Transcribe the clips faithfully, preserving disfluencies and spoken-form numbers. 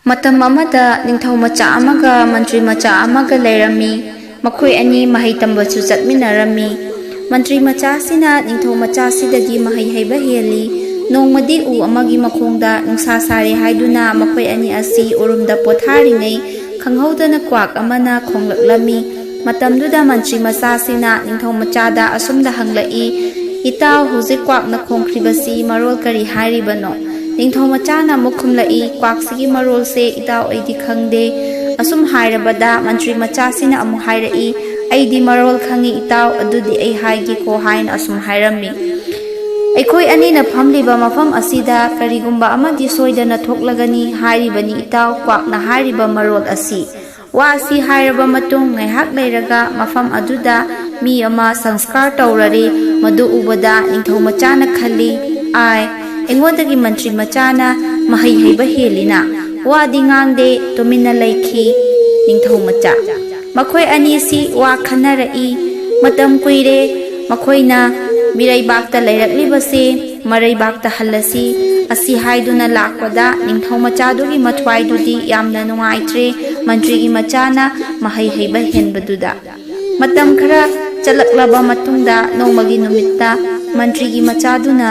ꯃꯇꯝ ꯑꯃꯗ ꯅꯤꯡꯊꯧ ꯃꯆꯥ ꯑꯃꯒ ꯃꯟꯇ꯭ꯔꯤ ꯃꯆꯥ ꯑꯃꯒ ꯂꯩꯔꯝꯃꯤ꯫ ꯃꯈꯣꯏ ꯑꯅꯤ ꯃꯍꯩ ꯇꯝꯕꯁꯨ ꯆꯠꯃꯤꯟꯅꯔꯝꯃꯤ꯫ ꯃꯟꯇ꯭ꯔꯤ ꯃꯆꯥꯁꯤꯅ ꯅꯤꯡꯊꯧ ꯃꯆꯥꯁꯤꯗꯒꯤ ꯃꯍꯩ ꯍꯩꯕ ꯍꯦꯜꯂꯤ꯫ ꯅꯣꯡꯃꯗꯤ ꯎ ꯑꯃꯒꯤ ꯃꯈꯣꯡꯗ ꯅꯨꯡꯁꯥ ꯁꯥꯔꯦ ꯍꯥꯏꯗꯨꯅ ꯃꯈꯣꯏ ꯑꯅꯤ ꯑꯁꯤ ꯎꯔꯨꯝꯗ ꯄꯣꯊꯥꯔꯤꯉꯩ, ꯈꯪꯍꯧꯗꯅ ꯀ꯭ꯋꯥꯛ ꯑꯃꯅ ꯈꯣꯡꯂꯛꯂꯝꯃꯤ꯫ ꯃꯇꯝꯗꯨꯗ ꯃꯟꯇ꯭ꯔꯤ ꯃꯆꯥꯁꯤꯅ ꯅꯤꯡꯊꯧ ꯃꯆꯥꯗ ꯑꯁꯨꯝꯅ ꯍꯪꯂꯛꯏ, "ꯏꯇꯥꯎ, ꯍꯧꯖꯤꯛ ꯀ꯭ꯋꯥꯛꯅ ꯈꯣꯡꯈ꯭ꯔꯤꯕꯁꯤ ꯃꯔꯣꯜ ꯀꯔꯤ ꯍꯥꯏꯔꯤꯕꯅꯣ?" ꯅꯤꯡꯊꯧ ꯃꯆꯥꯅ ꯑꯃꯨꯛ ꯈꯨꯝꯂꯛꯏ, "ꯀ꯭ꯋꯥꯛꯁꯤꯒꯤ ꯃꯔꯣꯜꯁꯦ ꯏꯇꯥꯎ ꯑꯩꯗꯤ ꯈꯪꯗꯦ"꯫ ꯑꯁꯨꯝ ꯍꯥꯏꯔꯕꯗ ꯃꯟꯇ꯭ꯔꯤ ꯃꯆꯥꯁꯤꯅ ꯑꯃꯨꯛ ꯍꯥꯏꯔꯛꯏ, "ꯑꯩꯗꯤ ꯃꯔꯣꯜ ꯈꯪꯏ ꯏꯇꯥꯎ, ꯑꯗꯨꯗꯤ ꯑꯩ ꯍꯥꯏꯒꯦꯀꯣ" ꯍꯥꯏꯅ ꯑꯁꯨꯝ ꯍꯥꯏꯔꯝꯃꯤ꯫ "ꯑꯩꯈꯣꯏ ꯑꯅꯤꯅ ꯐꯝꯂꯤꯕ ꯃꯐꯝ ꯑꯁꯤꯗ ꯀꯔꯤꯒꯨꯝꯕ ꯑꯃꯗꯤ ꯁꯣꯏꯗꯅ ꯊꯣꯛꯂꯒꯅꯤ ꯍꯥꯏꯔꯤꯕꯅꯤ ꯏꯇꯥꯎ, ꯀ꯭ꯋꯥꯛꯅ ꯍꯥꯏꯔꯤꯕ ꯃꯔꯣꯜ ꯑꯁꯤ"꯫ ꯋꯥ ꯑꯁꯤ ꯍꯥꯏꯔꯕ ꯃꯇꯨꯡ ꯉꯥꯏꯍꯥꯛ ꯂꯩꯔꯒ ꯃꯐꯝ ꯑꯗꯨꯗ ꯃꯤ ꯑꯃ ꯁꯪꯁꯀꯥꯔ ꯇꯧꯔꯔꯤ꯫ ꯃꯗꯨ ꯎꯕꯗ ꯅꯤꯡꯊꯧ ꯃꯆꯥꯅ ꯈꯜꯂꯤ, "ꯑꯥꯏ, ꯑꯩꯉꯣꯟꯗꯒꯤ ꯃꯟꯇ꯭ꯔꯤ ꯃꯆꯥꯅ ꯃꯍꯩ ꯍꯩꯕ ꯍꯦꯜꯂꯤꯅ, ꯋꯥꯗꯤ ꯉꯥꯡꯗꯦ, ꯇꯨꯃꯤꯟꯅ ꯂꯩꯈꯤ ꯅꯤꯡꯊꯧ ꯃꯆꯥ"꯫ ꯃꯈꯣꯏ ꯑꯅꯤꯁꯤ ꯋꯥ ꯈꯟꯅꯔꯛꯏ꯫ ꯃꯇꯝ ꯀꯨꯏꯔꯦ ꯃꯈꯣꯏꯅ ꯃꯤꯔꯩꯕꯥꯛꯇ ꯂꯩꯔꯛꯂꯤꯕꯁꯦ, "ꯃꯔꯩꯕꯥꯛꯇ ꯍꯜꯂꯁꯤ" ꯑꯁꯤ ꯍꯥꯏꯗꯨꯅ ꯂꯥꯛꯄꯗ ꯅꯤꯡꯊꯧ ꯃꯆꯥꯗꯨꯒꯤ ꯃꯊ꯭ꯋꯥꯏꯗꯨꯗꯤ ꯌꯥꯝꯅ ꯅꯨꯡꯉꯥꯏꯇ꯭ꯔꯦ, ꯃꯟꯇ꯭ꯔꯤꯒꯤ ꯃꯆꯥꯅ ꯃꯍꯩ ꯍꯩꯕ ꯍꯦꯟꯕꯗꯨꯗ꯫ ꯃꯇꯝ ꯈꯔ ꯆꯠꯂꯛꯂꯕ ꯃꯇꯨꯡꯗ ꯅꯣꯡꯃꯒꯤ ꯅꯨꯃꯤꯠꯇ ꯃꯟꯇ꯭ꯔꯤꯒꯤ ꯃꯆꯥꯗꯨꯅ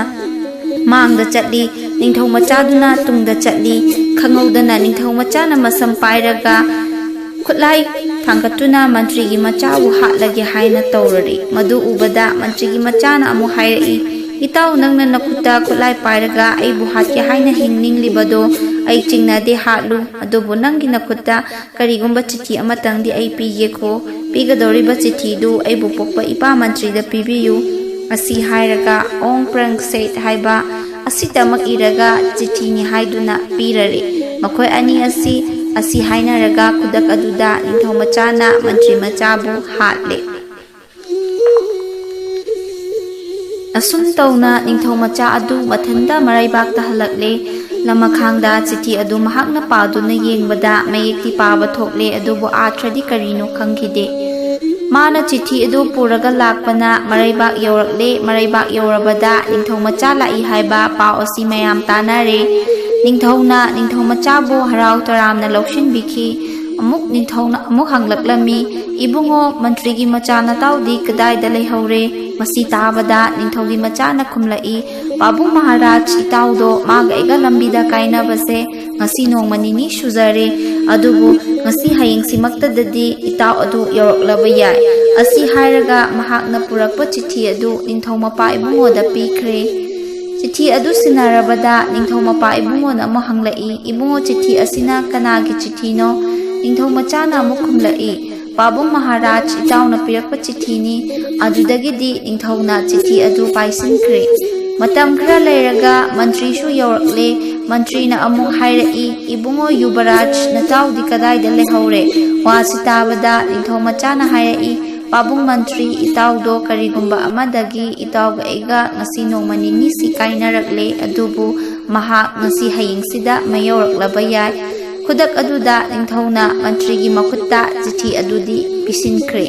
ꯃꯥꯡꯗ ꯆꯠꯂꯤ, ꯅꯤꯡꯊꯧ ꯃꯆꯥꯗꯨꯅ ꯇꯨꯡꯗ ꯆꯠꯂꯤ꯫ ꯈꯪꯍꯧꯗꯅ ꯅꯤꯡꯊꯧ ꯃꯆꯥꯅ ꯃꯁꯝ ꯄꯥꯏꯔꯒ ꯈꯨꯠꯂꯥꯏ ꯊꯥꯡꯒꯠꯇꯨꯅ ꯃꯟꯇ꯭ꯔꯤꯒꯤ ꯃꯆꯥꯕꯨ ꯍꯥꯠꯂꯒꯦ ꯍꯥꯏꯅ ꯇꯧꯔꯔꯤ꯫ ꯃꯗꯨ ꯎꯕꯗ ꯃꯟꯇ꯭ꯔꯤꯒꯤ ꯃꯆꯥꯅ ꯑꯃꯨꯛ ꯍꯥꯏꯔꯛꯏ, "ꯏꯇꯥꯎ, ꯅꯪꯅ ꯅꯈꯨꯠꯇ ꯈꯨꯠꯂꯥꯏ ꯄꯥꯏꯔꯒ ꯑꯩꯕꯨ ꯍꯥꯠꯀꯦ ꯍꯥꯏꯅ ꯍꯤꯡꯅꯤꯡꯂꯤꯕꯗꯣ ꯑꯩ ꯆꯤꯡꯅꯗꯦ, ꯍꯥꯠꯂꯨ꯫ ꯑꯗꯨꯕꯨ ꯅꯪꯒꯤ ꯅꯈꯨꯠꯇ ꯀꯔꯤꯒꯨꯝꯕ ꯆꯤꯊꯤ ꯑꯃꯇꯪꯗꯤ ꯑꯩ ꯄꯤꯒꯦꯀꯣ꯫ ꯄꯤꯒꯗꯧꯔꯤꯕ ꯆꯤꯊꯤꯗꯨ ꯑꯩꯕꯨ ꯄꯣꯛꯄ ꯏꯄꯥ ꯃꯟꯇ꯭ꯔꯤꯗ ꯄꯤꯕꯤꯌꯨ"꯫ ꯑꯁꯤ ꯍꯥꯏꯔꯒ "ꯑꯣꯡ ꯄ꯭ꯔꯪ ꯁꯦꯠ" ꯍꯥꯏꯕ ꯑꯁꯤꯇꯃꯛ ꯏꯔꯒ ꯆꯤꯊꯤꯅꯤ ꯍꯥꯏꯗꯨꯅ ꯄꯤꯔꯔꯦ꯫ ꯃꯈꯣꯏ ꯑꯅꯤ ꯑꯁꯤ ꯑꯁꯤ ꯍꯥꯏꯅꯔꯒ ꯈꯨꯗꯛ ꯑꯗꯨꯗ ꯅꯤꯡꯊꯧ ꯃꯆꯥꯅ ꯃꯟꯇ꯭ꯔꯤ ꯃꯆꯥꯕꯨ ꯍꯥꯠꯂꯦ꯫ ꯑꯁꯨꯝ ꯇꯧꯅ ꯅꯤꯡꯊꯧ ꯃꯆꯥ ꯑꯗꯨ ꯃꯊꯟꯇ ꯃꯔꯩꯕꯥꯛꯇ ꯍꯜꯂꯛꯂꯦ꯫ ꯂꯃꯈꯥꯡꯗ ꯆꯤꯊꯤ ꯑꯗꯨ ꯃꯍꯥꯛꯅ ꯄꯥꯗꯨꯅ ꯌꯦꯡꯕꯗ ꯃꯌꯦꯛꯇꯤ ꯄꯥꯕ ꯊꯣꯛꯂꯦ, ꯑꯗꯨꯕꯨ ꯑꯥꯔꯊ꯭ꯔꯗꯤ ꯀꯔꯤꯅꯣ ꯈꯪꯈꯤꯗꯦ꯫ ꯃꯥꯅ ꯆꯤꯊꯤ ꯑꯗꯨ ꯄꯨꯔꯒ ꯂꯥꯛꯄꯅ ꯃꯔꯩꯕꯥꯛ ꯌꯧꯔꯛꯂꯦ꯫ ꯃꯔꯩꯕꯥꯛ ꯌꯧꯔꯕꯗ ꯅꯤꯡꯊꯧ ꯃꯆꯥ ꯂꯥꯛꯏ ꯍꯥꯏꯕ ꯄꯥꯎ ꯑꯁꯤ ꯃꯌꯥꯝ ꯇꯥꯅꯔꯦ꯫ ꯅꯤꯡꯊꯧꯅ ꯅꯤꯡꯊꯧ ꯃꯆꯥꯕꯨ ꯍꯔꯥꯎ ꯇꯔꯥꯝꯅ ꯂꯧꯁꯤꯟꯕꯤꯈꯤ꯫ ꯑꯃꯨꯛ ꯅꯤꯡꯊꯧꯅ ꯑꯃꯨꯛ ꯍꯪꯂꯛꯂꯝꯃꯤ, "ꯏꯕꯨꯡꯉꯣ, ꯃꯟꯇ꯭ꯔꯤꯒꯤ ꯃꯆꯥ ꯅꯇꯥꯎꯗꯤ ꯀꯗꯥꯏꯗ ꯂꯩꯍꯧꯔꯦ?" ꯃꯁꯤ ꯇꯥꯕꯗ ꯅꯤꯡꯊꯧꯒꯤ ꯃꯆꯥꯅ ꯈꯨꯝꯂꯛꯏ, "ꯄꯥꯕꯨꯡ ꯃꯍꯥꯔꯥꯖ, ꯏꯇꯥꯎꯗꯣ ꯃꯥꯒ ꯑꯩꯒ ꯂꯝꯕꯤꯗ ꯀꯥꯏꯅꯕꯁꯦ ꯉꯁꯤ ꯅꯣꯡꯃ ꯅꯤꯅꯤ ꯁꯨꯖꯔꯦ, ꯑꯗꯨꯕꯨ ꯉꯁꯤ ꯍꯌꯦꯡꯁꯤꯃꯛꯇꯗꯗꯤ ꯏꯇꯥꯎ ꯑꯗꯨ ꯌꯧꯔꯛꯂꯕ ꯌꯥꯏ"꯫ ꯑꯁꯤ ꯍꯥꯏꯔꯒ ꯃꯍꯥꯛꯅ ꯄꯨꯔꯛꯄ ꯆꯤꯊꯤ ꯑꯗꯨ ꯅꯤꯡꯊꯧ ꯃꯄꯥ ꯏꯕꯨꯡꯉꯣꯗ ꯄꯤꯈ꯭ꯔꯦ꯫ ꯆꯤꯊꯤ ꯑꯗꯨ ꯁꯤꯟꯅꯔꯕꯗ ꯅꯤꯡꯊꯧ ꯃꯄꯥ ꯏꯕꯨꯡꯉꯣꯅ ꯑꯃꯨꯛ ꯍꯪꯂꯛꯏ, "ꯏꯕꯨꯡꯉꯣ, ꯆꯤꯊꯤ ꯑꯁꯤꯅ ꯀꯅꯥꯒꯤ ꯆꯤꯊꯤꯅꯣ?" ꯅꯤꯡꯊꯧ ꯃꯆꯥꯅ ꯑꯃꯨꯛ ꯈꯨꯝꯂꯛꯏ, "ꯄꯥꯕꯨꯡ ꯃꯍꯥꯔꯥꯖ, ꯏꯇꯥꯎꯅ ꯄꯤꯔꯛꯄ ꯆꯤꯊꯤꯅꯤ"꯫ ꯑꯗꯨꯗꯒꯤꯗꯤ ꯅꯤꯡꯊꯧꯅ ꯆꯤꯊꯤ ꯑꯗꯨ ꯄꯥꯏꯁꯤꯟꯈ꯭ꯔꯦ꯫ ꯃꯇꯝ ꯈꯔ ꯂꯩꯔꯒ ꯃꯟꯇ꯭ꯔꯤꯁꯨ ꯌꯧꯔꯛꯂꯦ꯫ ꯃꯟꯇ꯭ꯔꯤꯅ ꯑꯃꯨꯛ ꯍꯥꯏꯔꯛꯏ, "ꯏꯕꯨꯡꯉꯣ ꯌꯨꯕꯔꯥꯖ, ꯅꯇꯥꯎꯗꯤ ꯀꯗꯥꯏꯗ ꯂꯩꯍꯧꯔꯦ?" ꯋꯥꯁꯤ ꯇꯥꯕꯗ ꯅꯤꯡꯊꯧ ꯃꯆꯥꯅ ꯍꯥꯏꯔꯛꯏ, "ꯄꯥꯕꯨꯡ ꯃꯟꯇ꯭ꯔꯤ, ꯏꯇꯥꯎꯗꯣ ꯀꯔꯤꯒꯨꯝꯕ ꯑꯃꯗꯒꯤ ꯏꯇꯥꯎꯒ ꯑꯩꯒ ꯉꯁꯤ ꯅꯣꯡꯃ ꯅꯤꯅꯤꯁꯤ ꯀꯥꯏꯅꯔꯛꯂꯦ, ꯑꯗꯨꯕꯨ ꯃꯍꯥꯛ ꯉꯁꯤ ꯍꯌꯦꯡꯁꯤꯗ ꯃꯌꯧꯔꯛꯂꯕ ꯌꯥꯏ"꯫ ꯈꯨꯗꯛ ꯑꯗꯨꯗ ꯅꯤꯡꯊꯧꯅ ꯃꯟꯇ꯭ꯔꯤꯒꯤ ꯃꯈꯨꯠꯇ ꯆꯤꯊꯤ ꯑꯗꯨꯗꯤ ꯄꯤꯁꯤꯟꯈ꯭ꯔꯦ꯫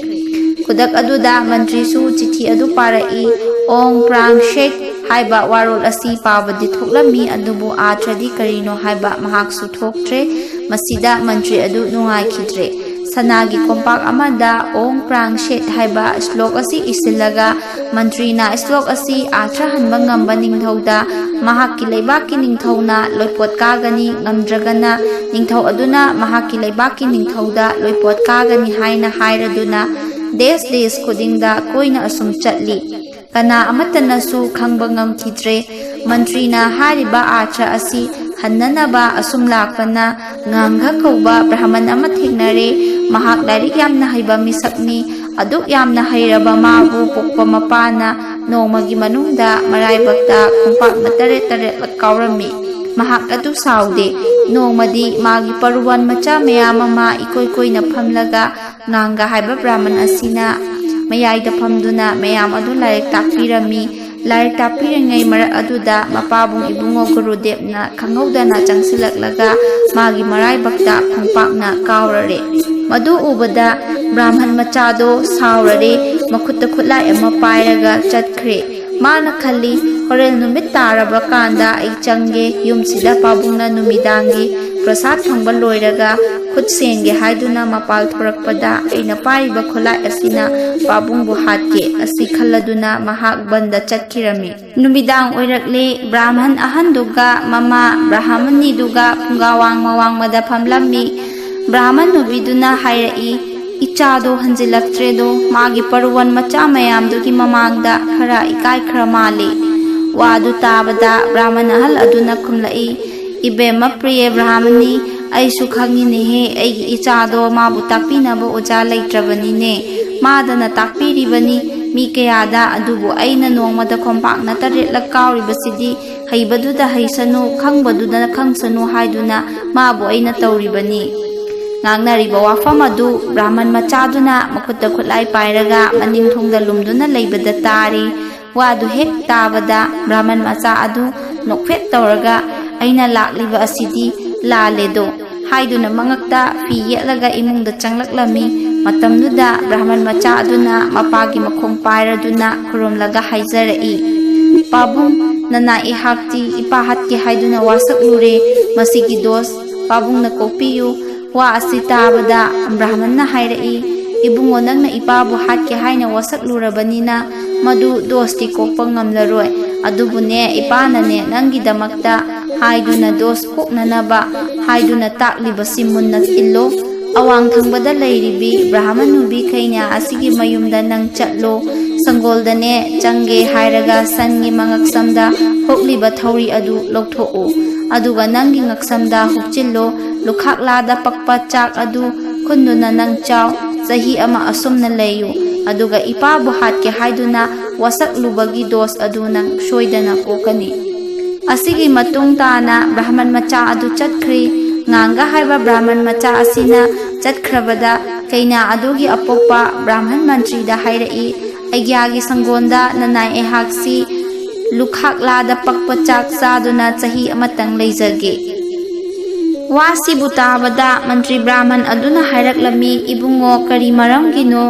ꯈꯨꯗꯛ ꯑꯗꯨꯗ ꯃꯟꯇ꯭ꯔꯤꯁꯨ ꯆꯤꯊꯤ ꯑꯗꯨ ꯄꯥꯔꯛꯏ꯫ "ꯑꯣꯡ ꯄ꯭ꯔꯥꯡ ꯁꯦꯠ" ꯍꯥꯏꯕ ꯋꯥꯔꯣꯜ ꯑꯁꯤ ꯄꯥꯕꯗꯤ ꯊꯣꯛꯂꯝꯃꯤ, ꯑꯗꯨꯕꯨ ꯑꯥꯔꯊꯗꯤ ꯀꯔꯤꯅꯣ ꯍꯥꯏꯕ ꯃꯍꯥꯛꯁꯨ ꯊꯣꯛꯇ꯭ꯔꯦ꯫ ꯃꯁꯤꯗ ꯃꯟꯇ꯭ꯔꯤ ꯑꯗꯨ ꯅꯨꯡꯉꯥꯏꯈꯤꯗ꯭ꯔꯦ꯫ ꯁꯅꯥꯒꯤ ꯀꯣꯝꯄꯥꯛ ꯑꯃꯗ "ꯑꯣꯡ ꯄ꯭ꯔꯥꯡ ꯁꯦꯠ" ꯍꯥꯏꯕ ꯁ꯭ꯂꯣꯛ ꯑꯁꯤ ꯏꯁꯤꯜꯂꯒ ꯃꯟꯇ꯭ꯔꯤꯅ ꯁ꯭ꯂꯣꯛ ꯑꯁꯤ ꯑꯥꯔꯊ ꯍꯟꯕ ꯉꯝꯕ ꯅꯤꯡꯊꯧꯗ ꯃꯍꯥꯛꯀꯤ ꯂꯩꯕꯥꯛꯀꯤ ꯅꯤꯡꯊꯧꯅ ꯂꯣꯏꯄꯣꯠ ꯀꯥꯒꯅꯤ, ꯉꯝꯗ꯭ꯔꯒꯅ ꯅꯤꯡꯊꯧ ꯑꯗꯨꯅ ꯃꯍꯥꯛꯀꯤ ꯂꯩꯕꯥꯛꯀꯤ ꯅꯤꯡꯊꯧꯗ ꯂꯣꯏꯄꯣꯠ ꯀꯥꯒꯅꯤ ꯍꯥꯏꯅ ꯍꯥꯏꯔꯗꯨꯅ ꯗꯦꯁ ꯗꯦꯁ ꯈꯨꯗꯤꯡꯗ ꯀꯣꯏꯅ ꯑꯁꯨꯝ ꯆꯠꯂꯤ꯫ ꯀꯅꯥ ꯑꯃꯠꯇꯅꯁꯨ ꯈꯪꯕ ꯉꯝꯈꯤꯗ꯭ꯔꯦ꯫ ꯃꯟꯇ꯭ꯔꯤꯅ ꯍꯥꯏꯔꯤꯕ ꯑꯥꯔꯊ ꯑꯁꯤ ꯍꯟꯅꯅꯕ ꯑꯁꯨꯝ ꯂꯥꯛꯄꯅ ꯉꯥꯡꯒ ꯀꯧꯕ ꯕ꯭ꯔꯥꯍꯃꯟ ꯑꯃ ꯊꯦꯡꯅꯔꯦ꯫ ꯃꯍꯥꯛ ꯂꯥꯏꯔꯤꯛ ꯌꯥꯝꯅ ꯍꯩꯕ ꯃꯤꯁꯛꯅꯤ꯫ ꯑꯗꯨꯛ ꯌꯥꯝꯅ ꯍꯩꯔꯕ ꯃꯥꯕꯨ ꯄꯣꯛꯄ ꯃꯄꯥꯅ ꯅꯣꯡꯃꯒꯤ ꯃꯅꯨꯡꯗ ꯃꯔꯥꯏꯕꯛꯇ ꯈꯣꯡꯄꯥꯛꯅ ꯇꯔꯦꯠ ꯇꯔꯦꯠꯂꯛ ꯀꯥꯎꯔꯝꯃꯤ꯫ ꯃꯍꯥꯛ ꯑꯗꯨ ꯁꯥꯎꯗꯦ꯫ ꯅꯣꯡꯃꯗꯤ ꯃꯥꯒꯤ ꯄꯔꯨꯋꯥꯟ ꯃꯆꯥ ꯃꯌꯥꯝ ꯑꯃ ꯏꯀꯣꯏ ꯀꯣꯏꯅ ꯐꯝꯂꯒ ꯉꯥꯡꯒ ꯍꯥꯏꯕ ꯕ꯭ꯔꯥꯍꯃꯟ ꯑꯁꯤꯅ ꯃꯌꯥꯏꯗ ꯐꯝꯗꯨꯅ ꯃꯌꯥꯝ ꯑꯗꯨ ꯂꯥꯏꯔꯤꯛ ꯇꯥꯛꯄꯤꯔꯝꯃꯤ꯫ ꯂꯥꯏꯔꯤꯛ ꯇꯥꯛꯄꯤꯔꯤꯉꯩ ꯃꯔꯛ ꯑꯗꯨꯗ ꯃꯄꯥꯕꯨꯡ ꯏꯕꯨꯡꯉꯣ ꯒꯨꯔꯨꯗꯦꯕꯅ ꯈꯪꯍꯧꯗꯅ ꯆꯪꯁꯤꯜꯂꯛꯂꯒ ꯃꯥꯒꯤ ꯃꯔꯥꯏꯕꯛꯇ ꯈꯣꯡꯄꯥꯛꯅ ꯀꯥꯎꯔꯔꯦ꯫ ꯃꯗꯨ ꯎꯕꯗ ꯕ꯭ꯔꯥꯍꯃꯟ ꯃꯆꯥꯗꯣ ꯁꯥꯎꯔꯔꯦ, ꯃꯈꯨꯠꯇ ꯈꯨꯠꯂꯥꯏ ꯑꯃ ꯄꯥꯏꯔꯒ ꯆꯠꯈ꯭ꯔꯦ꯫ ꯃꯥꯅ ꯈꯜꯂꯤ, ꯍꯣꯔꯦꯟ ꯅꯨꯃꯤꯠ ꯇꯥꯔꯕ ꯀꯥꯟꯗ ꯑꯩ ꯆꯪꯒꯦ꯫ ꯌꯨꯝꯁꯤꯗ ꯄꯥꯕꯨꯡꯅ ꯅꯨꯃꯤꯗꯥꯡꯒꯤ ꯄ꯭ꯔꯁꯥꯗ ꯐꯪꯕ ꯂꯣꯏꯔꯒ ꯈꯨꯠ ꯁꯦꯡꯒꯦ ꯍꯥꯏꯗꯨꯅ ꯃꯄꯥꯜ ꯊꯣꯔꯛꯄꯗ ꯑꯩꯅ ꯄꯥꯏꯔꯤꯕ ꯈꯨꯠꯂꯥꯏ ꯑꯁꯤꯅ ꯄꯥꯕꯨꯡꯕꯨ ꯍꯥꯠꯀꯦ꯫ ꯑꯁꯤ ꯈꯜꯂꯗꯨꯅ ꯃꯍꯥꯛ ꯕꯟꯗ ꯆꯠꯈꯤꯔꯝꯃꯤ꯫ ꯅꯨꯃꯤꯗꯥꯡ ꯑꯣꯏꯔꯛꯂꯦ꯫ ꯕ꯭ꯔꯥꯍꯃꯟ ꯑꯍꯟꯗꯨꯒ ꯃꯃꯥ ꯕ꯭ꯔꯥꯍꯃꯅꯤꯗꯨꯒ ꯐꯨꯡꯒꯥ ꯋꯥꯡꯃ ꯋꯥꯡꯃꯗ ꯐꯝꯂꯝꯃꯤ꯫ ꯕ꯭ꯔꯥꯍꯃꯟ ꯅꯨꯄꯤꯗꯨꯅ ꯍꯥꯏꯔꯛꯏ, "ꯏꯆꯥꯗꯣ ꯍꯟꯖꯤꯜꯂꯛꯇ꯭ꯔꯦꯗꯣ, ꯃꯥꯒꯤ ꯄꯔꯨꯋꯟ ꯃꯆꯥ ꯃꯌꯥꯝꯗꯨꯒꯤ ꯃꯃꯥꯡꯗ ꯈꯔ ꯏꯀꯥꯏꯈ꯭ꯔ ꯃꯥꯜꯂꯦ꯫" ꯋꯥꯗꯨ ꯇꯥꯕꯗ ꯕ꯭ꯔꯥꯍꯃꯟ ꯑꯍꯜ ꯑꯗꯨꯅ ꯈꯨꯝꯂꯛꯏ, "ꯏꯕꯦꯝꯃ ꯄ꯭ꯔꯤꯌꯦ ꯕ꯭ꯔꯥꯍꯃꯅꯤ, ꯑꯩꯁꯨ ꯈꯪꯉꯤꯅꯦꯍꯦ, ꯑꯩꯒꯤ ꯏꯆꯥꯗꯣ ꯃꯥꯕꯨ ꯇꯥꯛꯄꯤꯅꯕ ꯑꯣꯖꯥ ꯂꯩꯇ꯭ꯔꯕꯅꯤꯅꯦ꯫ ꯃꯥꯗꯅ ꯇꯥꯛꯄꯤꯔꯤꯕꯅꯤ ꯃꯤ ꯀꯌꯥꯗ, ꯑꯗꯨꯕꯨ ꯑꯩꯅ ꯅꯣꯡꯃꯗ ꯈꯣꯝꯄꯥꯛꯅ ꯇꯔꯦꯠꯂꯛ ꯀꯥꯎꯔꯤꯕꯁꯤꯗꯤ ꯍꯩꯕꯗꯨꯗ ꯍꯩꯁꯅꯨ, ꯈꯪꯕꯗꯨꯗ ꯈꯪꯁꯅꯨ ꯍꯥꯏꯗꯨꯅ ꯃꯥꯕꯨ ꯑꯩꯅ ꯇꯧꯔꯤꯕꯅꯤ꯫" ꯉꯥꯡꯅꯔꯤꯕ ꯋꯥꯐꯝ ꯑꯗꯨ ꯕ꯭ꯔꯥꯍꯃꯟ ꯃꯆꯥꯗꯨꯅ ꯃꯈꯨꯠꯇ ꯈꯨꯠꯂꯥꯏ ꯄꯥꯏꯔꯒ ꯃꯅꯤꯡ ꯊꯣꯡꯗ ꯂꯨꯝꯗꯨꯅ ꯂꯩꯕꯗ ꯇꯥꯔꯤ꯫ ꯋꯥꯗꯨ ꯍꯦꯛ ꯇꯥꯕꯗ ꯕ꯭ꯔꯥꯍꯃꯟ ꯃꯆꯥ ꯑꯗꯨ ꯅꯣꯛꯐꯦꯠ ꯇꯧꯔꯒ, "ꯑꯩꯅ ꯂꯥꯛꯂꯤꯕ ꯑꯁꯤꯗꯤ ꯂꯥꯜꯂꯦꯗꯣ" ꯍꯥꯏꯗꯨꯅ ꯃꯉꯛꯇ ꯐꯤ ꯌꯦꯠꯂꯒ ꯏꯃꯨꯡꯗ ꯆꯪꯂꯛꯂꯝꯃꯤ꯫ ꯃꯇꯝꯗꯨꯗ ꯕ꯭ꯔꯥꯍꯃꯟ ꯃꯆꯥ ꯑꯗꯨꯅ ꯃꯄꯥꯒꯤ ꯃꯈꯣꯡ ꯄꯥꯏꯔꯗꯨꯅ ꯈꯨꯔꯨꯝꯂꯒ ꯍꯥꯏꯖꯔꯛꯏ, "ꯄꯥꯕꯨꯡ, ꯅꯅꯥ ꯑꯩꯍꯥꯛꯇꯤ ꯏꯄꯥ ꯍꯥꯠꯀꯦ ꯍꯥꯏꯗꯨꯅ ꯋꯥꯁꯛꯂꯨꯔꯦ꯫ ꯃꯁꯤꯒꯤ ꯗꯣꯁ ꯄꯥꯕꯨꯡꯅ ꯀꯣꯛꯄꯤꯌꯨ꯫" ꯋꯥ ꯑꯁꯤ ꯇꯥꯕꯗ ꯕ꯭ꯔꯥꯍꯃꯟꯅ ꯍꯥꯏꯔꯛꯏ, "ꯏꯕꯨꯡꯉꯣ, ꯅꯪꯅ ꯏꯄꯥꯕꯨ ꯍꯥꯠꯀꯦ ꯍꯥꯏꯅ ꯋꯥꯁꯛꯂꯨꯔꯕꯅꯤꯅ ꯃꯗꯨ ꯗꯣꯁꯇꯤ ꯀꯣꯛꯄ ꯉꯝꯂꯔꯣꯏ꯫ ꯑꯗꯨꯕꯨꯅꯦ, ꯏꯄꯥꯅꯅꯦ ꯅꯪꯒꯤꯗꯃꯛꯇ ꯍꯥꯏꯗꯨꯅ ꯗꯣꯁ ꯀꯣꯛꯅꯅꯕ ꯍꯥꯏꯗꯨꯅ ꯇꯥꯛꯂꯤꯕꯁꯤ ꯃꯨꯟꯅ ꯏꯜꯂꯣ꯫ ꯑꯋꯥꯡ ꯊꯪꯕꯗ ꯂꯩꯔꯤꯕꯤ ꯕ꯭ꯔꯥꯍꯃꯟ ꯅꯨꯄꯤꯈꯩꯅ ꯑꯁꯤꯒꯤ ꯃꯌꯨꯝꯗ ꯅꯪ ꯆꯠꯂꯣ꯫ ꯁꯪꯒꯣꯜꯗꯅꯦ ꯆꯪꯒꯦ ꯍꯥꯏꯔꯒ ꯁꯟꯒꯤ ꯃꯉꯛꯁꯝꯗ ꯍꯨꯛꯂꯤꯕ ꯊꯧꯔꯤ ꯑꯗꯨ ꯂꯧꯊꯣꯛꯎ꯫ ꯑꯗꯨꯒ ꯅꯪꯒꯤ ꯉꯛꯁꯝꯗ ꯍꯨꯛꯆꯤꯜꯂꯣ꯫ ꯂꯨꯈꯥꯛꯂꯥꯗ ꯄꯛꯄ ꯆꯥꯛ ꯑꯗꯨ ꯈꯨꯟꯗꯨꯅ ꯅꯪ ꯆꯥꯎ꯫ ꯆꯍꯤ ꯑꯃ ꯑꯁꯨꯝꯅ ꯂꯩꯌꯨ꯫ ꯑꯗꯨꯒ ꯏꯄꯥꯕꯨ ꯍꯥꯠꯀꯦ ꯍꯥꯏꯗꯨꯅ ꯋꯥꯁꯛꯂꯨꯕꯒꯤ ꯗꯣꯁ ꯑꯗꯨ ꯅꯪ ꯁꯣꯏꯗꯅ ꯀꯣꯛꯀꯅꯤ꯫" ꯑꯁꯤꯒꯤ ꯃꯇꯨꯡ ꯇꯥꯅ ꯕ꯭ꯔꯥꯍꯃꯟ ꯃꯆꯥ ꯑꯗꯨ ꯆꯠꯈ꯭ꯔꯤ꯫ ꯉꯥꯡꯒ ꯍꯥꯏꯕ ꯕ꯭ꯔꯥꯍꯃꯟ ꯃꯆꯥ ꯑꯁꯤꯅ ꯆꯠꯈ꯭ꯔꯕꯗ ꯀꯩꯅꯥ ꯑꯗꯨꯒꯤ ꯑꯄꯣꯛꯄ ꯕ꯭ꯔꯥꯍꯃꯟ ꯃꯟꯇ꯭ꯔꯤꯗ ꯍꯥꯏꯔꯛꯏ, "ꯑꯩꯒ꯭ꯌꯥꯒꯤ ꯁꯪꯒꯣꯟꯗ ꯅꯅꯥꯏ ꯑꯩꯍꯥꯛꯁꯤ ꯂꯨꯈꯥꯛꯂꯥꯗ ꯄꯛꯄ ꯆꯥꯛ ꯆꯥꯗꯨꯅ ꯆꯍꯤ ꯑꯃꯇꯪ ꯂꯩꯖꯒꯦ꯫" ꯋꯥꯁꯤꯕꯨ ꯇꯥꯕꯗ ꯃꯟꯇ꯭ꯔꯤ ꯕ꯭ꯔꯥꯍꯃꯟ ꯑꯗꯨꯅ ꯍꯥꯏꯔꯛꯂꯝꯃꯤ, "ꯏꯕꯨꯡꯉꯣ, ꯀꯔꯤ ꯃꯔꯝꯒꯤꯅꯣ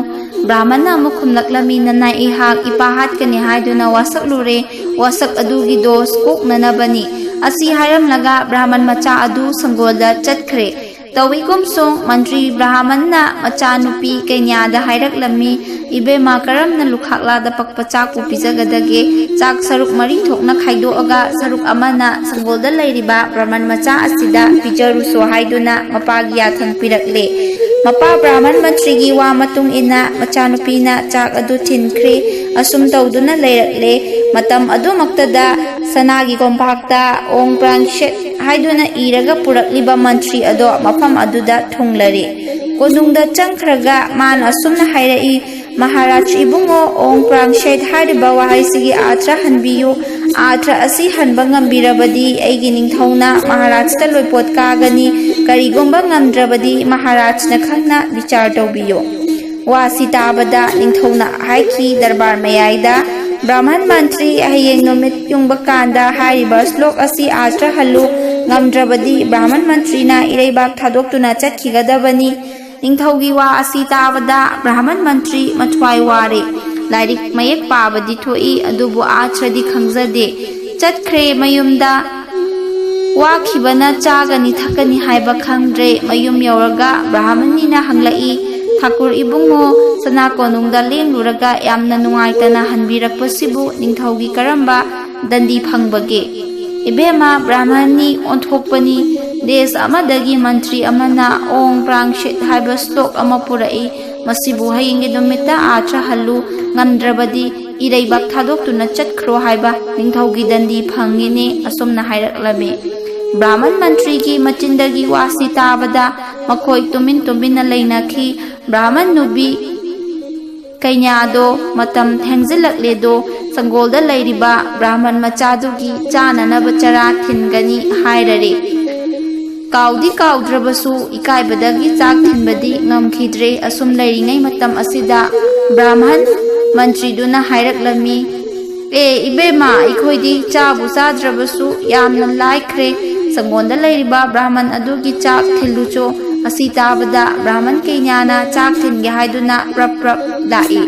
ꯕ꯭ꯔꯥꯍꯃꯟꯅ ꯑꯃꯨꯛ ꯈꯨꯝꯂꯛꯂꯝꯃꯤ, "ꯅꯅꯥꯏ ꯑꯩꯍꯥꯛ ꯏꯄꯥ ꯍꯥꯠꯀꯅꯤ ꯍꯥꯏꯗꯨꯅ ꯋꯥꯁꯛꯂꯨꯔꯦ, ꯋꯥꯁꯛ ꯑꯗꯨꯒꯤ ꯗꯣꯁ ꯀꯣꯛꯅꯅꯕꯅꯤ"꯫ ꯑꯁꯤ ꯍꯥꯏꯔꯝꯂꯒ ꯕ꯭ꯔꯥꯍꯃꯟ ꯃꯆꯥ ꯑꯗꯨ ꯁꯪꯒꯣꯜꯗ ꯆꯠꯈ꯭ꯔꯦ꯫ ꯇꯧꯏꯒꯨꯝꯁꯨꯡ ꯃꯟꯇ꯭ꯔꯤ ꯕ꯭ꯔꯥꯍꯃꯟꯅ ꯃꯆꯥꯅꯨꯄꯤ ꯀꯩꯅ꯭ꯌꯥꯗ ꯍꯥꯏꯔꯛꯂꯝꯃꯤ, "ꯏꯕꯦꯝꯃ, ꯀꯔꯝꯅ ꯂꯨꯈꯥꯛꯂꯥꯗ ꯄꯛꯄ ꯆꯥꯛꯄꯨ ꯄꯤꯖꯒꯗꯒꯦ? ꯆꯥꯛ ꯁꯔꯨꯛ ꯃꯔꯤ ꯊꯣꯛꯅ ꯈꯥꯏꯗꯣꯛꯑꯒ ꯁꯔꯨꯛ ꯑꯃꯅ ꯁꯪꯒꯣꯜꯗ ꯂꯩꯔꯤꯕ ꯕ꯭ꯔꯥꯍꯃꯟ ꯃꯆꯥ ꯑꯁꯤꯗ ꯄꯤꯖꯔꯨꯁꯣ" ꯍꯥꯏꯗꯨꯅ ꯃꯄꯥꯒꯤ ꯌꯥꯊꯪ ꯄꯤꯔꯛꯂꯦ꯫ ꯃꯄꯥ ꯕ꯭ꯔꯥꯍꯃꯟ ꯃꯟꯇ꯭ꯔꯤꯒꯤ ꯋꯥ ꯃꯇꯨꯡ ꯏꯟꯅ ꯃꯆꯥꯅꯨꯄꯤꯅ ꯆꯥꯛ ꯑꯗꯨ ꯊꯤꯟꯈ꯭ꯔꯦ꯫ ꯑꯁꯨꯝ ꯇꯧꯗꯨꯅ ꯂꯩꯔꯛꯂꯦ꯫ ꯃꯇꯝ ꯑꯗꯨꯃꯛꯇꯗ ꯁꯅꯥꯒꯤ ꯀꯣꯝꯄꯥꯛꯇ "ꯑꯣꯡ ꯄ꯭ꯔꯥꯡ ꯁꯦꯠ" ꯍꯥꯏꯗꯨꯅ ꯏꯔꯒ ꯄꯨꯔꯛꯂꯤꯕ ꯃꯟꯇ꯭ꯔꯤ ꯑꯗꯣ ꯃꯐꯝ ꯑꯗꯨꯗ ꯊꯨꯡꯂꯔꯦ꯫ ꯀꯣꯅꯨꯡꯗ ꯆꯪꯈ꯭ꯔꯒ ꯃꯥꯅ ꯑꯁꯨꯝꯅ ꯍꯥꯏꯔꯛꯏ, "ꯃꯍꯥꯔꯥꯖ ꯏꯕꯨꯡꯉꯣ, ꯑꯣꯡ ꯄ꯭ꯔꯥꯡ ꯁꯦꯠ ꯍꯥꯏꯔꯤꯕ ꯋꯥꯍꯩꯁꯤꯒꯤ ꯑꯥꯔꯊ ꯍꯟꯕꯤꯌꯨ꯫ ꯑꯥꯔꯊ ꯑꯁꯤ ꯍꯟꯕ ꯉꯝꯕꯤꯔꯕꯗꯤ ꯑꯩꯒꯤ ꯅꯤꯡꯊꯧꯅ ꯃꯍꯥꯔꯥꯖꯇ ꯂꯣꯏꯄꯣꯠ ꯀꯥꯒꯅꯤ꯫ ꯀꯔꯤꯒꯨꯝꯕ ꯉꯝꯗ꯭ꯔꯕꯗꯤ ꯃꯍꯥꯔꯥꯖꯅ ꯈꯪꯅ ꯕꯤꯆꯥꯔ ꯇꯧꯕꯤꯌꯨ"꯫ ꯋꯥꯁꯤ ꯇꯥꯕꯗ ꯅꯤꯡꯊꯧꯅ ꯍꯥꯏꯈꯤ ꯗꯔꯕꯥꯔ ꯃꯌꯥꯏꯗ, "ꯕ꯭ꯔꯥꯍꯃꯟ ꯃꯟꯇ꯭ꯔꯤ, ꯍꯌꯦꯡ ꯅꯨꯃꯤꯠ ꯌꯨꯡꯕ ꯀꯥꯟꯗ ꯍꯥꯏꯔꯤꯕ ꯁ꯭ꯂꯣꯛ ꯑꯁꯤ ꯑꯥꯔꯊ ꯍꯜꯂꯨ꯫ ꯉꯝꯗ꯭ꯔꯕꯗꯤ ꯕ꯭ꯔꯥꯍꯃꯟ ꯃꯟꯇ꯭ꯔꯤꯅ ꯏꯔꯩꯕꯥꯛ ꯊꯥꯗꯣꯛꯇꯨꯅ ꯆꯠꯈꯤꯒꯗꯕꯅꯤ"꯫ ꯅꯤꯡꯊꯧꯒꯤ ꯋꯥ ꯑꯁꯤ ꯇꯥꯕꯗ ꯕ꯭ꯔꯥꯍꯃꯟ ꯃꯟꯇ꯭ꯔꯤ ꯃꯊ꯭ꯋꯥꯏ ꯋꯥꯔꯦ꯫ ꯂꯥꯏꯔꯤꯛ ꯃꯌꯦꯛ ꯄꯥꯕꯗꯤ ꯊꯣꯛꯏ, ꯑꯗꯨꯕꯨ ꯑꯥꯔꯊꯗꯤ ꯈꯪꯖꯗꯦ꯫ ꯆꯠꯈ꯭ꯔꯦ ꯃꯌꯨꯝꯗ꯫ ꯋꯥꯈꯤꯕꯅ ꯆꯥꯒꯅꯤ ꯊꯛꯀꯅꯤ ꯍꯥꯏꯕ ꯈꯪꯗ꯭ꯔꯦ꯫ ꯃꯌꯨꯝ ꯌꯧꯔꯒ ꯕ꯭ꯔꯥꯍꯃꯅꯤꯅ ꯍꯪꯂꯛꯏ, "ꯊꯥꯀꯨꯔ ꯏꯕꯨꯡꯉꯣ, ꯁꯅꯥ ꯀꯣꯅꯨꯡꯗ ꯂꯦꯡꯂꯨꯔꯒ ꯌꯥꯝꯅ ꯅꯨꯡꯉꯥꯏꯇꯅ ꯍꯟꯕꯤꯔꯛꯄꯁꯤꯕꯨ ꯅꯤꯡꯊꯧꯒꯤ ꯀꯔꯝꯕ ꯗꯟꯗꯤ ꯐꯪꯕꯒꯦ?" "ꯏꯕꯦꯝꯃ, ꯕ꯭ꯔꯥꯍꯃꯟꯅꯤ ꯑꯣꯟꯊꯣꯛꯄꯅꯤ꯫ ꯗꯦꯁ ꯑꯃꯗꯒꯤ ꯃꯟꯇ꯭ꯔꯤ ꯑꯃꯅ ꯑꯣꯡ ꯄ꯭ꯔꯥꯡ ꯁꯤꯠ ꯍꯥꯏꯕ ꯁ꯭ꯂꯣꯛ ꯑꯃ ꯄꯨꯔꯛꯏ꯫ ꯃꯁꯤꯕꯨ ꯍꯌꯦꯡꯒꯤ ꯅꯨꯃꯤꯠꯇ ꯑꯥꯔꯊ ꯍꯜꯂꯨ, ꯉꯝꯗ꯭ꯔꯕꯗꯤ ꯏꯔꯩꯕꯥꯛ ꯊꯥꯗꯣꯛꯇꯨꯅ ꯆꯠꯈ꯭ꯔꯣ" ꯍꯥꯏꯕ ꯅꯤꯡꯊꯧꯒꯤ ꯗꯟꯗꯤ ꯐꯪꯉꯤꯅꯦ, ꯑꯁꯨꯝꯅ ꯍꯥꯏꯔꯛꯂꯝꯃꯤ꯫ ꯕ꯭ꯔꯥꯍꯃꯟ ꯃꯟꯇ꯭ꯔꯤꯒꯤ ꯃꯆꯤꯟꯗꯒꯤ ꯋꯥꯁꯤ ꯇꯥꯕꯗ ꯃꯈꯣꯏ ꯇꯨꯃꯤꯟ ꯇꯨꯃꯤꯟꯅ ꯂꯩꯅꯈꯤ꯫ ꯕ꯭ꯔꯥꯍꯃꯟ ꯅꯨꯄꯤ ꯀꯩꯅ꯭ꯌꯥꯗꯣ ꯃꯇꯝ ꯊꯦꯡꯖꯤꯜꯂꯛꯂꯦꯗꯣ, ꯁꯪꯒꯣꯜꯗ ꯂꯩꯔꯤꯕ ꯕ꯭ꯔꯥꯍꯃꯟ ꯃꯆꯥꯗꯨꯒꯤ ꯆꯥꯅꯅꯕ ꯆꯔꯥ ꯊꯤꯟꯒꯅꯤ ꯍꯥꯏꯔꯔꯦ꯫ ꯀꯥꯎꯗꯤ ꯀꯥꯎꯗ꯭ꯔꯕꯁꯨ ꯏꯀꯥꯏꯕꯗꯒꯤ ꯆꯥꯛ ꯊꯤꯟꯕꯗꯤ ꯉꯝꯈꯤꯗ꯭ꯔꯦ꯫ ꯑꯁꯨꯝ ꯂꯩꯔꯤꯉꯩ ꯃꯇꯝ ꯑꯁꯤꯗ ꯕ꯭ꯔꯥꯍꯃꯟ ꯃꯟꯇ꯭ꯔꯤꯗꯨꯅ ꯍꯥꯏꯔꯛꯂꯝꯃꯤ, "ꯑꯦ ꯏꯕꯦꯝꯃ, ꯑꯩꯈꯣꯏꯗꯤ ꯆꯥꯕꯨ ꯆꯥꯗ꯭ꯔꯕꯁꯨ ꯌꯥꯝꯅ ꯂꯥꯏꯈ꯭ꯔꯦ꯫ ꯁꯪꯒꯣꯜꯗ ꯂꯩꯔꯤꯕ ꯕ꯭ꯔꯥꯍꯃꯟ ꯑꯗꯨꯒꯤ ꯆꯥꯛ ꯊꯤꯜꯂꯨꯆꯣ"꯫ ꯑꯁꯤ ꯇꯥꯕꯗ ꯕ꯭ꯔꯥꯍꯃꯟ ꯀꯩꯅ꯭ꯌꯥꯅ ꯆꯥꯛ ꯊꯤꯟꯒꯦ ꯍꯥꯏꯗꯨꯅ ꯄ꯭ꯔꯞ ꯄ꯭ꯔꯞ ꯂꯥꯛꯏ꯫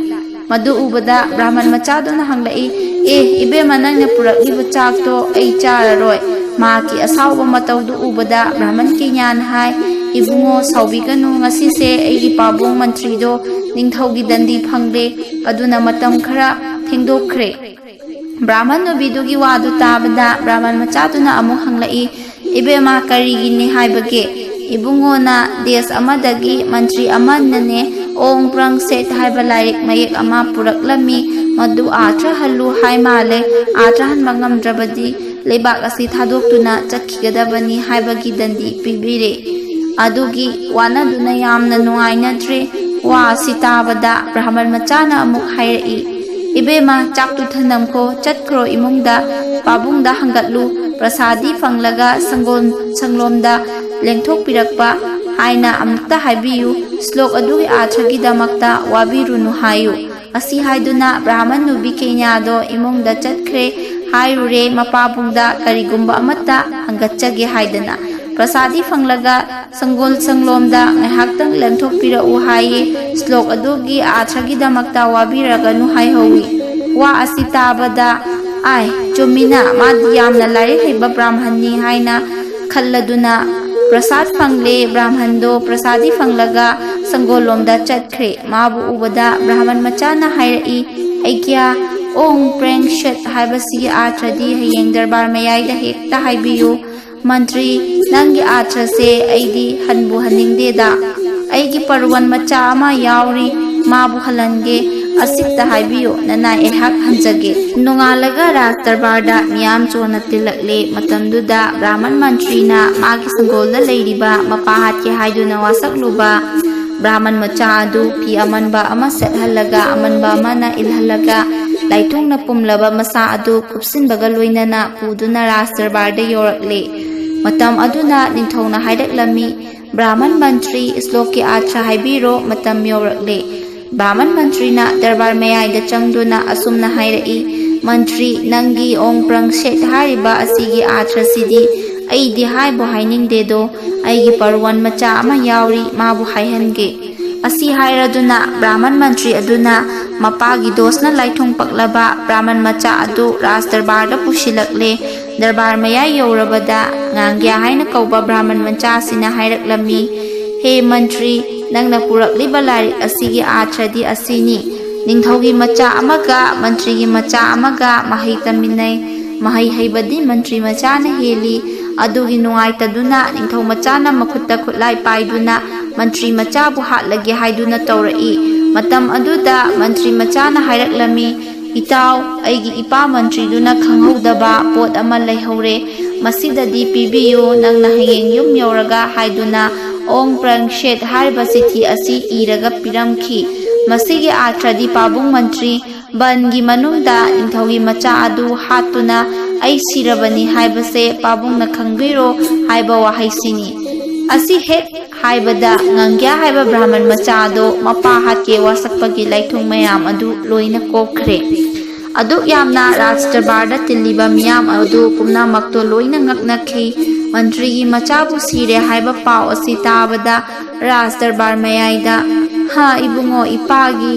ꯃꯗꯨ ꯎꯕꯗ ꯕ꯭ꯔꯥꯍꯃꯟ ꯃꯆꯥꯗꯨꯅ ꯍꯪꯂꯛꯏ, "ꯑꯦ ꯏꯕꯦꯝꯃ, ꯅꯪꯅ ꯄꯨꯔꯛꯂꯤꯕ ꯆꯥꯛꯇꯣ ꯑꯩ ꯆꯥꯔꯔꯣꯏ"꯫ ꯃꯍꯥꯛꯀꯤ ꯑꯁꯥꯎꯕ ꯃꯇꯧꯗꯨ ꯎꯕꯗ ꯕ꯭ꯔꯥꯍꯃꯟ ꯀꯩꯅ꯭ꯌꯥꯅ ꯍꯥꯏ, "ꯏꯕꯨꯡꯉꯣ, ꯁꯥꯎꯕꯤꯒꯅꯨ, ꯉꯁꯤꯁꯦ ꯑꯩꯒꯤ ꯄꯥꯕꯨꯡ ꯃꯟꯇ꯭ꯔꯤꯗꯣ ꯅꯤꯡꯊꯧꯒꯤ ꯗꯟꯗꯤ ꯐꯪꯂꯦ, ꯑꯗꯨꯅ ꯃꯇꯝ ꯈꯔ ꯊꯦꯡꯗꯣꯛꯈ꯭ꯔꯦ"꯫ ꯕ꯭ꯔꯥꯍꯃꯟ ꯅꯨꯕꯤꯗꯨꯒꯤ ꯋꯥꯗꯨ ꯇꯥꯕꯗ ꯕ꯭ꯔꯥꯍꯃꯟ ꯃꯆꯥꯗꯨꯅ ꯑꯃꯨꯛ ꯍꯪꯂꯛꯏ, "ꯏꯕꯦꯝꯃ, ꯀꯔꯤꯒꯤꯅꯤ ꯍꯥꯏꯕꯒꯦ? ꯏꯕꯨꯡꯉꯣꯅ ꯗꯦꯁ ꯑꯃꯗꯒꯤ ꯃꯟꯇ꯭ꯔꯤ ꯑꯃꯅꯅꯦ ꯑꯣꯡ ꯄ꯭ꯔꯪ ꯁꯦꯠ ꯍꯥꯏꯕ ꯂꯥꯏꯔꯤꯛ ꯃꯌꯦꯛ ꯑꯃ ꯄꯨꯔꯛꯂꯝꯃꯤ, ꯃꯗꯨ ꯑꯥꯔꯊ ꯍꯜꯂꯨ ꯍꯥꯏ ꯃꯥꯜꯂꯦ꯫ ꯑꯥꯔꯊ ꯍꯟꯕ ꯉꯝꯗ꯭ꯔꯕꯗꯤ ꯂꯩꯕꯥꯛ ꯑꯁꯤ ꯊꯥꯗꯣꯛꯇꯨꯅ ꯆꯠꯈꯤꯒꯗꯕꯅꯤ ꯍꯥꯏꯕꯒꯤ ꯗꯟꯗꯤ ꯄꯤꯕꯤꯔꯦ꯫ ꯑꯗꯨꯒꯤ ꯋꯥꯅꯗꯨꯅ ꯌꯥꯝꯅ ꯅꯨꯡꯉꯥꯏꯅꯗ꯭ꯔꯦ"꯫ ꯋꯥ ꯑꯁꯤ ꯇꯥꯕꯗ ꯕ꯭ꯔꯥꯍꯃꯟ ꯃꯆꯥꯅ ꯑꯃꯨꯛ ꯍꯥꯏꯔꯛꯏ, "ꯏꯕꯦꯝꯃ, ꯆꯥꯛꯇꯨ ꯊꯅꯝꯈꯣ, ꯆꯠꯈ꯭ꯔꯣ ꯏꯃꯨꯡꯗ, ꯄꯥꯕꯨꯡꯗ ꯍꯪꯒꯠꯂꯨ, ꯄ꯭ꯔꯁꯥꯗꯤ ꯐꯪꯂꯒ ꯁꯪꯒꯣꯜ ꯁꯪꯂꯣꯝꯗ ꯂꯦꯡꯊꯣꯛꯄꯤꯔꯛꯄ ꯍꯥꯏꯅ ꯑꯃꯨꯛꯇ ꯍꯥꯏꯕꯤꯌꯨ, ꯁ꯭ꯂꯣꯛ ꯑꯗꯨꯒꯤ ꯑꯥꯔꯊꯒꯤꯗꯃꯛꯇ ꯋꯥꯕꯤꯔꯨꯅꯨ ꯍꯥꯏꯌꯨ"꯫ ꯑꯁꯤ ꯍꯥꯏꯗꯨꯅ ꯕ꯭ꯔꯥꯍꯃꯟ ꯅꯨꯄꯤ ꯀꯩꯅ꯭ꯌꯥꯗꯣ ꯏꯃꯨꯡꯗ ꯆꯠꯈ꯭ꯔꯦ꯫ ꯍꯥꯏꯔꯨꯔꯦ ꯃꯄꯥꯕꯨꯡꯗ ꯀꯔꯤꯒꯨꯝꯕ ꯑꯃꯠꯇ ꯍꯪꯒꯠꯆꯒꯦ ꯍꯥꯏꯗꯅ꯫ ꯄ꯭ꯔꯁꯥꯗꯤ ꯐꯪꯂꯒ ꯁꯪꯒꯣꯜ ꯁꯪꯂꯣꯝꯗ ꯉꯥꯏꯍꯥꯛꯇꯪ ꯂꯦꯡꯊꯣꯛꯄꯤꯔꯛꯎ ꯍꯥꯏꯌꯦ꯫ ꯁ꯭ꯂꯣꯛ ꯑꯗꯨꯒꯤ ꯑꯥꯔꯊꯒꯤꯗꯃꯛꯇ ꯋꯥꯕꯤꯔꯒꯅꯨ ꯍꯥꯏꯍꯧꯋꯤ꯫ ꯋꯥ ꯑꯁꯤ ꯇꯥꯕꯗ, "ꯑꯥꯏ, ꯆꯨꯝꯃꯤꯅ, ꯃꯥꯗꯤ ꯌꯥꯝꯅ ꯂꯥꯏꯔꯤꯛ ꯍꯩꯕ ꯕ꯭ꯔꯥꯍꯃꯟꯅꯤ" ꯍꯥꯏꯅ ꯈꯜꯂꯗꯨꯅ ꯄ꯭ꯔꯁꯥꯗ ꯐꯪꯂꯦ꯫ ꯕ꯭ꯔꯥꯍꯃꯟꯗꯣ ꯄ꯭ꯔꯁꯥꯗꯤ ꯐꯪꯂꯒ ꯁꯪꯒꯣꯜꯂꯣꯝꯗ ꯆꯠꯈ꯭ꯔꯦ꯫ ꯃꯥꯕꯨ ꯎꯕꯗ ꯕ꯭ꯔꯥꯍꯃꯟ ꯃꯆꯥꯅ ꯍꯥꯏꯔꯛꯏ, "ꯑꯩꯒ꯭ꯌꯥ, ꯑꯣꯡ ꯄ꯭ꯔꯦꯡ ꯁꯠ ꯍꯥꯏꯕꯁꯤꯒꯤ ꯑꯥꯔꯊꯗꯤ ꯍꯌꯦꯡ ꯗꯔꯕꯥꯔ ꯃꯌꯥꯏꯗ ꯍꯦꯛꯇ ꯍꯥꯏꯕꯤꯌꯨ꯫ ꯃꯟꯇ꯭ꯔꯤ, ꯅꯪꯒꯤ ꯑꯥꯔꯊꯁꯦ ꯑꯩꯗꯤ ꯍꯟꯕꯨ ꯍꯟꯅꯤꯡꯗꯦꯗ꯫ ꯑꯩꯒꯤ ꯄꯔꯋꯟ ꯃꯆꯥ ꯑꯃ ꯌꯥꯎꯔꯤ, ꯃꯥꯕꯨ ꯍꯜꯍꯟꯒꯦ꯫ ꯑꯁꯤꯇ ꯍꯥꯏꯕꯤꯌꯨ, ꯅꯅꯥꯏ ꯑꯩꯍꯥꯛ ꯍꯟꯖꯒꯦ"꯫ ꯅꯣꯡꯉꯥꯜꯂꯒ ꯔꯥꯖ ꯗꯔꯕꯥꯔꯗ ꯃꯤꯌꯥꯝ ꯆꯣꯟꯅ ꯇꯤꯜꯂꯛꯂꯦ꯫ ꯃꯇꯝꯗꯨꯗ ꯕ꯭ꯔꯥꯍꯃꯟ ꯃꯟꯇ꯭ꯔꯤꯅ ꯃꯥꯒꯤ ꯁꯪꯒꯣꯜꯗ ꯂꯩꯔꯤꯕ ꯃꯄꯥ ꯍꯥꯠꯀꯦ ꯍꯥꯏꯗꯨꯅ ꯋꯥꯁꯛꯂꯨꯕ ꯕ꯭ꯔꯥꯍꯃꯟ ꯃꯆꯥ ꯑꯗꯨ ꯐꯤ ꯑꯃꯟꯕ ꯑꯃ ꯁꯦꯠꯍꯜꯂꯒ, ꯑꯃꯟꯕ ꯑꯃꯅ ꯏꯜꯍꯜꯂꯒ, ꯂꯥꯏꯊꯣꯡꯅ ꯄꯨꯝꯂꯕ ꯃꯁꯥ ꯑꯗꯨ ꯀꯨꯞꯁꯤꯟꯕꯒ ꯂꯣꯏꯅꯅ ꯄꯨꯗꯨꯅ ꯔꯥꯖ ꯗꯔꯕꯥꯔꯗ ꯌꯧꯔꯛꯂꯦ꯫ ꯃꯇꯝ ꯑꯗꯨꯅ ꯅꯤꯡꯊꯧꯅ ꯍꯥꯏꯔꯛꯂꯝꯃꯤ, "ꯕ꯭ꯔꯥꯍꯃꯟ ꯃꯟꯇ꯭ꯔꯤ, ꯁ꯭ꯂꯣꯛꯀꯤ ꯑꯥꯔꯊ ꯍꯥꯏꯕꯤꯔꯣ, ꯃꯇꯝ ꯌꯧꯔꯛꯂꯦ"꯫ ꯕ꯭ꯔꯥꯍꯃꯟ ꯃꯟꯇ꯭ꯔꯤꯅ ꯗꯔꯕꯥꯔ ꯃꯌꯥꯏꯗ ꯆꯪꯗꯨꯅ ꯑꯁꯨꯝꯅ ꯍꯥꯏꯔꯛꯏ, "ꯃꯟꯇ꯭ꯔꯤ, ꯅꯪꯒꯤ ꯑꯣꯡ ꯄ꯭ꯔꯪ ꯁꯦꯠ ꯍꯥꯏꯔꯤꯕ ꯑꯁꯤꯒꯤ ꯑꯥꯔꯊꯁꯤꯗꯤ ꯑꯩꯗꯤ ꯍꯥꯏꯕꯨ ꯍꯥꯏꯅꯤꯡꯗꯦꯗꯣ, ꯑꯩꯒꯤ ꯄꯔꯋꯟ ꯃꯆꯥ ꯑꯃ ꯌꯥꯎꯔꯤ, ꯃꯥꯕꯨ ꯍꯥꯏꯍꯟꯒꯦ꯫ ꯑꯁꯤ ꯍꯥꯏꯔꯗꯨꯅ ꯕ꯭ꯔꯥꯍꯃꯟ ꯃꯟꯇ꯭ꯔꯤ ꯑꯗꯨꯅ ꯃꯄꯥꯒꯤ ꯗꯣꯁꯅ ꯂꯥꯏꯊꯣꯡ ꯄꯛꯂꯕ ꯕ꯭ꯔꯥꯍꯃꯟ ꯃꯆꯥ ꯑꯗꯨ ꯔꯥꯖ ꯗꯔꯕꯥꯔꯗ ꯄꯨꯁꯤꯜꯂꯛꯂꯦ꯫ ꯗꯔꯕꯥꯔ ꯃꯌꯥꯏ ꯌꯧꯔꯕꯗ ꯉꯥꯡꯒ꯭ꯌꯥ ꯍꯥꯏꯅ ꯀꯧꯕ ꯕ꯭ꯔꯥꯍꯃꯟ ꯃꯆꯥ ꯑꯁꯤꯅ ꯍꯥꯏꯔꯛꯂꯝꯃꯤ, "ꯍꯦ ꯃꯟꯇ꯭ꯔꯤ, ꯅꯪꯅ ꯄꯨꯔꯛꯂꯤꯕ ꯂꯥꯏꯔꯤꯛ ꯑꯁꯤꯒꯤ ꯑꯥꯊ꯭ꯔꯗꯤ ꯑꯁꯤꯅꯤ: ꯅꯤꯡꯊꯧꯒꯤ ꯃꯆꯥ ꯑꯃꯒ ꯃꯟꯇ꯭ꯔꯤꯒꯤ ꯃꯆꯥ ꯑꯃꯒ ꯃꯍꯩ ꯇꯝꯃꯤꯟꯅꯩ꯫ ꯃꯍꯩ ꯍꯩꯕꯗꯤ ꯃꯟꯇ꯭ꯔꯤ ꯃꯆꯥꯅ ꯍꯦꯜꯂꯤ꯫ ꯑꯗꯨꯒꯤ ꯅꯨꯡꯉꯥꯏꯇꯗꯨꯅ ꯅꯤꯡꯊꯧ ꯃꯆꯥꯅ ꯃꯈꯨꯠꯇ ꯈꯨꯠꯂꯥꯏ ꯄꯥꯏꯗꯨꯅ ꯃꯟꯇ꯭ꯔꯤ ꯃꯆꯥꯕꯨ ꯍꯥꯠꯂꯒꯦ ꯍꯥꯏꯗꯨꯅ ꯇꯧꯔꯛꯏ꯫ ꯃꯇꯝ ꯑꯗꯨꯗ ꯃꯟꯇ꯭ꯔꯤ ꯃꯆꯥꯅ ꯍꯥꯏꯔꯛꯂꯝꯃꯤ, 'ꯏꯇꯥꯎ, ꯑꯩꯒꯤ ꯏꯄꯥ ꯃꯟꯇ꯭ꯔꯤꯗꯨꯅ ꯈꯪꯍꯧꯗꯕ ꯄꯣꯠ ꯑꯃ ꯂꯩꯍꯧꯔꯦ꯫ ꯃꯁꯤꯗꯗꯤ ꯄꯤꯕꯤꯌꯨ, ꯅꯪꯅ ꯍꯌꯦꯡ ꯌꯨꯝ ꯌꯧꯔꯒ' ꯍꯥꯏꯗꯨꯅ ꯑꯣꯡ ꯄ꯭ꯔꯪ ꯁꯦꯠ ꯍꯥꯏꯔꯤꯕ ꯆꯤꯊꯤ ꯑꯁꯤ ꯏꯔꯒ ꯄꯤꯔꯝꯈꯤ꯫ ꯃꯁꯤꯒꯤ ꯑꯥꯊ꯭ꯔꯗꯤ ꯄꯥꯕꯨꯡ ꯃꯟꯇ꯭ꯔꯤ, ꯕꯟꯒꯤ ꯃꯅꯨꯡꯗ ꯅꯤꯡꯊꯧꯒꯤ ꯃꯆꯥ ꯑꯗꯨ ꯍꯥꯠꯇꯨꯅ ꯑꯩ ꯁꯤꯔꯕꯅꯤ ꯍꯥꯏꯕꯁꯦ ꯄꯥꯕꯨꯡꯅ ꯈꯪꯕꯤꯔꯣ ꯍꯥꯏꯕ ꯋꯥꯍꯩꯁꯤꯅꯤ꯫ ꯑꯁꯤ ꯍꯦꯛ ꯍꯥꯏꯕꯗ ꯉꯥꯡꯒ꯭ꯌꯥ ꯍꯥꯏꯕ ꯕ꯭ꯔꯥꯍꯃꯟ ꯃꯆꯥ ꯑꯗꯣ ꯃꯄꯥ ꯍꯥꯠꯀꯦ ꯋꯥꯁꯛꯄꯒꯤ ꯂꯥꯏꯊꯣꯡ ꯃꯌꯥꯝ ꯑꯗꯨ ꯂꯣꯏꯅ ꯀꯣꯛꯈ꯭ꯔꯦ꯫ ꯑꯗꯨꯛ ꯌꯥꯝꯅ ꯔꯥꯖ ꯗꯔꯕꯥꯔꯗ ꯇꯤꯜꯂꯤꯕ ꯃꯤꯌꯥꯝ ꯑꯗꯨ ꯄꯨꯝꯅꯃꯛꯇꯣ ꯂꯣꯏꯅ ꯉꯛꯅꯈꯤ꯫ ꯃꯟꯇ꯭ꯔꯤꯒꯤ ꯃꯆꯥꯕꯨ ꯁꯤꯔꯦ ꯍꯥꯏꯕ ꯄꯥꯎ ꯑꯁꯤ ꯇꯥꯕꯗ ꯔꯥꯖ ꯗꯔꯕꯥꯔ ꯃꯌꯥꯏꯗ, "ꯍꯥ, ꯏꯕꯨꯡꯉꯣ, ꯏꯄꯥꯒꯤ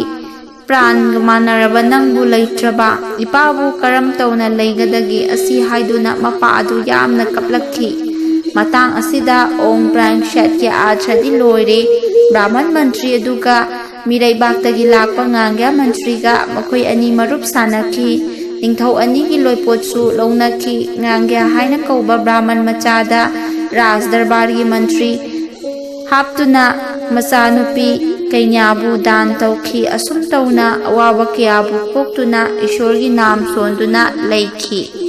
ꯄ꯭ꯔꯥꯟꯒ ꯃꯥꯟꯅꯔꯕ ꯅꯪꯕꯨ ꯂꯩꯇ꯭ꯔꯕ ꯏꯄꯥꯕꯨ ꯀꯔꯝ ꯇꯧꯅ ꯂꯩꯒꯗꯒꯦ?" ꯑꯁꯤ ꯍꯥꯏꯗꯨꯅ ꯃꯄꯥ ꯑꯗꯨ ꯌꯥꯝꯅ ꯀꯞꯂꯛꯈꯤ꯫ ꯃꯇꯥꯡ ꯑꯁꯤꯗ ꯑꯣꯡ ꯄ꯭ꯔꯥꯡ ꯁꯦꯠꯀꯤ ꯑꯥꯊ꯭ꯔꯗꯤ ꯂꯣꯏꯔꯦ꯫ ꯕ꯭ꯔꯥꯍꯃꯟ ꯃꯟꯇ꯭ꯔꯤ ꯑꯗꯨꯒ ꯃꯤꯔꯩꯕꯥꯛꯇꯒꯤ ꯂꯥꯛꯄ ꯉꯥꯡꯒ꯭ꯌꯥ ꯃꯟꯇ꯭ꯔꯤꯒ ꯃꯈꯣꯏ ꯑꯅꯤ ꯃꯔꯨꯞ ꯁꯥꯟꯅꯈꯤ꯫ ꯅꯤꯡꯊꯧ ꯑꯅꯤꯒꯤ ꯂꯣꯏꯄꯣꯠꯁꯨ ꯂꯧꯅꯈꯤ꯫ ꯉꯥꯡꯒ꯭ꯌꯥ ꯍꯥꯏꯅ ꯀꯧꯕ ꯕ꯭ꯔꯥꯍꯃꯟ ꯃꯆꯥꯗ ꯔꯥꯖ ꯗꯔꯕꯥꯔꯒꯤ ꯃꯟꯇ꯭ꯔꯤ ꯍꯥꯞꯇꯨꯅ ꯃꯆꯥꯅꯨꯄꯤ ꯀꯩꯅ꯭ꯌꯥꯕꯨ ꯗꯥꯟ ꯇꯧꯈꯤ꯫ ꯑꯁꯨꯝ ꯇꯧꯅ ꯑꯋꯥꯕ ꯀꯌꯥꯕꯨ ꯀꯣꯛꯇꯨꯅ ꯏꯁꯣꯔꯒꯤ ꯅꯥꯝ ꯁꯣꯟꯗꯨꯅ ꯂꯩꯈꯤ꯫